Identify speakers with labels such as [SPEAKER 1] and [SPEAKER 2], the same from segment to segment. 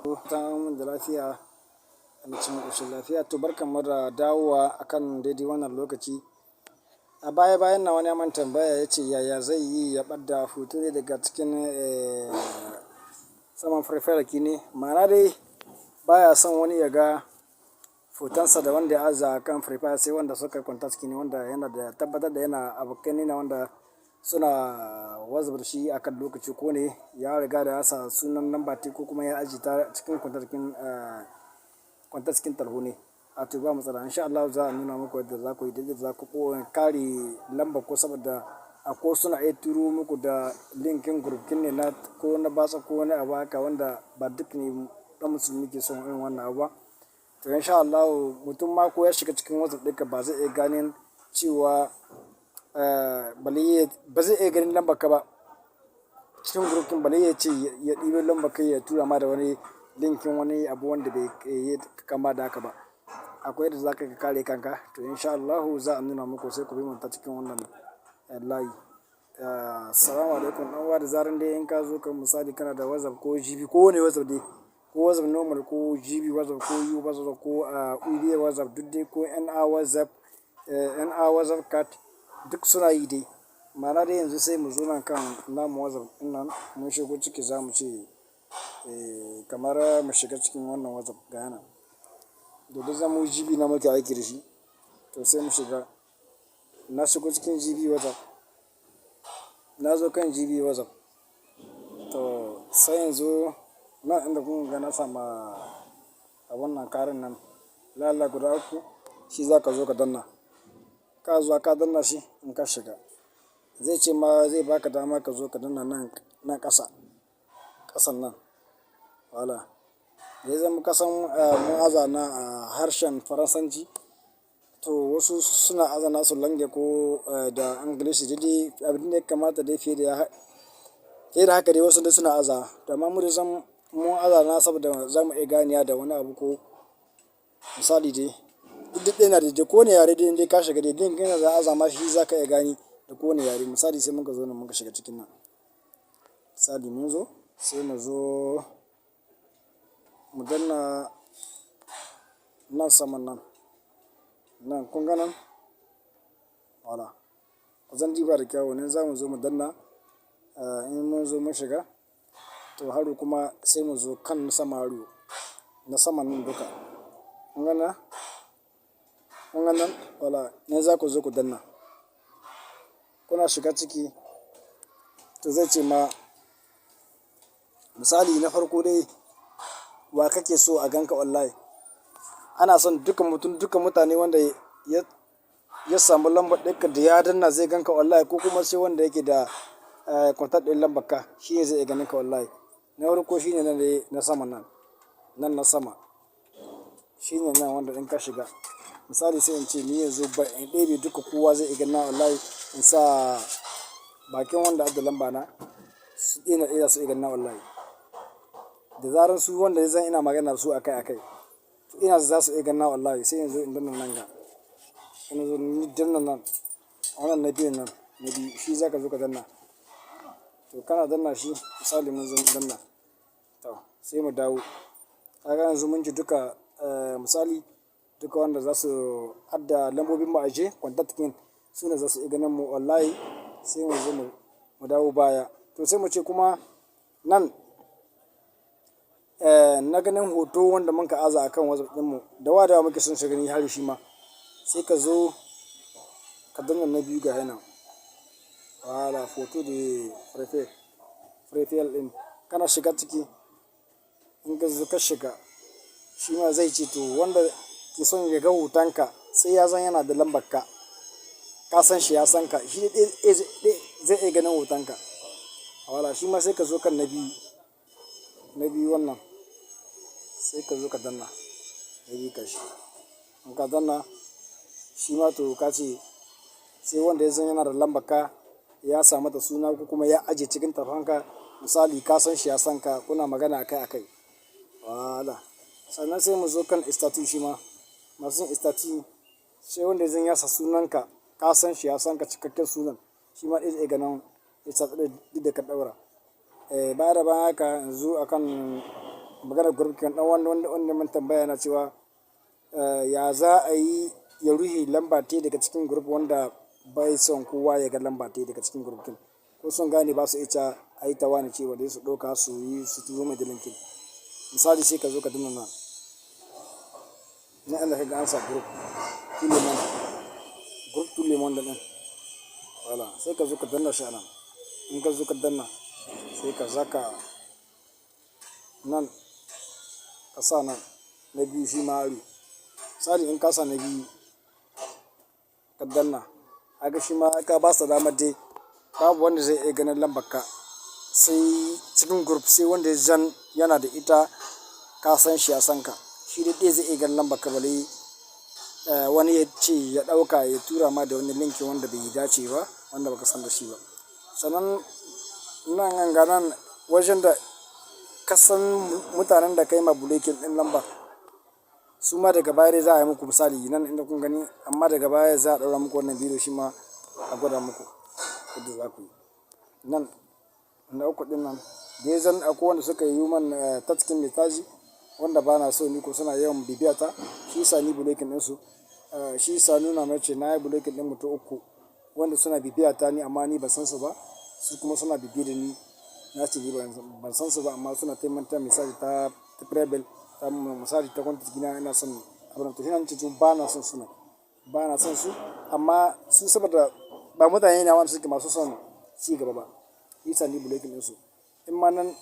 [SPEAKER 1] Ta da lafiya, ana cikin ƙoshin lafiya. To, barkan mu da dawowa akan daidai wannan lokaci. A baya bayan nan wani ya man tambaya, ya ce yaya zai yi ya ɓadda hoto ne daga cikin saman profile ne. Ma'ana dai baya son wani ya ga hotonsa da wanda ya aza kan profile, sai wanda suka contact ne, wanda yana da tabbatar da yana abokai ne wanda suna WhatsApp da shi akan lokaci, ko ne ya riga da ya sa sunan lamba ko kuma ya ajiye ta cikin contact tarho ne. A to, ba matsala, insha Allah za a nuna muku yadda za ku yi, yadda za ku kare lambar ku, saboda akwai suna iya turo muku da linkin group ne na ko na batsa ko wani abu haka, wanda ba duk ne ɗan musulmi ke son irin wannan abu ba. To, insha Allah mutum ma ko ya shiga cikin WhatsApp ɗinka, ba zai iya ganin cewa ba zai iya ganin lambar ka ba cikin group ɗin, balle ya ce ya ɗibi lambar ka ya tura ma da wani linkin wani abu wanda bai yi kama da haka ba. Akwai yadda za ka kare kanka. To, insha Allahu za a nuna muku, sai ku bi mu ta cikin wannan layi. Assalamu alaikum ɗan uwa. Da zaran dai in ka zo kan, misali, kana da WhatsApp ko GB ko wane WhatsApp dai, ko WhatsApp normal ko GB WhatsApp ko U WhatsApp ko UBA WhatsApp, duk dai, ko NA WhatsApp, NA WhatsApp card, duk suna yi dai. Ma'ana dai yanzu sai mu zo nan kan namu WhatsApp ɗin nan, mun shigo ciki, za mu ce kamar mu shiga cikin wannan WhatsApp ga yana. Da duk zamu GB na muke aiki da shi. To, sai mu shiga. Na shigo cikin GB WhatsApp. Na zo kan GB WhatsApp. To, sai yanzu nan inda kun ga na sama abun nan, karin nan lala guda uku, shi za ka zo ka danna. Ka zo ka danna shi, in ka shiga zai ce ma, zai baka dama ka zo ka danna nan, nan ƙasa, ƙasan nan. Wala. Da ya zama kasan mun aza na a harshen Faransanci. To, wasu suna aza nasu langue ko da Ingilishi, dai abin da ya kamata dai fiye da haka dai, wasu dai suna aza. To, amma mu dai zan mun aza na saboda za mu iya ganewa da wani abu ko misali dai. Duk ɗaya na da ko wane yare dai in ka shiga dai, link ɗin da za a aza ma shi za ka iya gani da kowane yare. Misali, sai muka zo nan muka shiga cikin nan. Misali, mun zo, sai mu zo mu danna nan saman nan. Nan kun ga nan? Wala. Ku zan diba da kyau, nan za mu zo mu danna. In mun zo mun shiga, to haru kuma sai mu zo kan sama haru na saman nan duka. Kun ga nan? Kun ga nan? Wala, nan za ku zo ku danna. Kuna shiga ciki, to zai ce ma, misali, na farko dai, wa kake so a ganka online? Ana son duka mutum, duka mutane wanda ya samu lambar ɗinka da ya danna zai ganka online, ko kuma sai wanda yake da contact ɗin lambar ka shi ne zai iya ganin ka online. Na farko shine nan dai na sama nan, nan na sama. Shi ne nan wanda in ka shiga. Misali, sai in ce ni yanzu ba in ɗebe duka kowa zai iya ganina online, in sa bakin wanda adda lamba na, su ɗaya ɗaya za su iya ganina online. Da zarar su wanda zan ina magana da su akai akai, to ina za su iya ganina online. Sai yanzu in danna nan ga. In zo ni danna nan, wannan na biyun nan, na biyu, shi za ka zo ka danna. To, kana danna shi, misali mun zo mun danna. To, sai mu dawo. Kaga yanzu mun ji duka, misali, duka wanda za su adda lambobin mu ajiye contact ɗin, su ne za su iya ganin mu online. Sai mu zo mu dawo baya. To, sai mu ce kuma nan na ganin hoto wanda muka aza a kan WhatsApp ɗinmu, da wa da wa muke son su gani har shi ma. Sai ka zo ka danna na biyu, ga yana. Wala, photo de profil, profile ɗin, kana shiga ciki. In ka zo ka shiga, shi ma zai ce to wanda ke son ya ga hotonka sai ya zan yana da lambar ka. Ka san shi, ya san ka, shi zai iya ganin hotonka. Wala, shi ma sai ka zo kan na biyu, na biyu wannan, sai ka zo ka danna na biyu kashi. In ka danna shi ma, to ka ce sai wanda ya san yana da lambar ka, ya sa mata suna ko kuma ya ajiye cikin tafanka, misali ka san shi, ya san ka, kuna magana akai akai. Wala. Sannan sai mu zo kan statut, shi ma masu yin statut, sai wanda zan ya sa sunanka, ka san shi, ya san ka, cikakken sunan, shi ma zai iya ganin statut ɗin da ka ɗaura. Baya da bayan haka, yanzu akan Maganar group kenan. Ɗan wanda mun tambaya yana cewa ya za a yi ya rufe lamba ta daga cikin group wanda bai son kowa ya ga lamba ta daga cikin group ɗin. Ko sun gane, ba su iya ai ta wane ce balle su ɗauka su yi su turo mai da link. Misali, sai ka zo ka danna nan. Nan inda ka ga an sa groupe tout le monde, groupe tout le monde ɗin. Voilà, sai ka zo ka danna shi a nan. In ka zo ka danna, sai ka zaka nan, ka sa nan na biyu shi ma aro. Misali, in ka sa na biyu ka danna, kaga shi ma ka ba sa damar dai babu wanda zai iya ganin lambar ka sai cikin group, sai wanda ya zan yana da ita, ka san shi ya san ka. Shi dai ɗaya zai iya ganin lambar ka, balle wani ya ce ya ɗauka ya tura ma da wani link wanda bai dace ba, wanda ba ka san da shi ba. Sannan nan ga nan wajen da ka san mutanen da ka yi ma blocking ɗin lamba, su ma daga baya dai za a yi muku misali nan inda kun gani, amma daga baya za a ɗaura muku wannan bidiyo shi ma a gwada muku yadda za ku yi. Nan na uku ɗin nan da ya zan akwai wanda suka yi man ta cikin message wanda ba na so ni ko suna yawan bibiya ta, shi yasa ni blocking ɗinsu. Shi yasa nuna mace na yi blocking ɗin mutum uku wanda suna bibiya ta ni, amma ni ban san su ba. Su kuma suna bibiye da ni. Na ce ni ban san su ba, amma suna taimaka message ta private, ta misali ta contact ɗina, ina son abun. To, shi ne nace ba na son su nan. Ba na son su, amma su saboda ba mutane ne wanda suke masu son ci gaba ba. Shi yasa ni blocking ɗinsu. In ma nan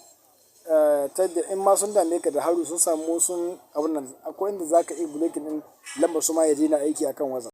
[SPEAKER 1] ta yadda in ma sun dame ka da haru sun samu sun abun nan, akwai inda za ka iya blocking ɗin lambar su ma ya daina aiki a kan WhatsApp.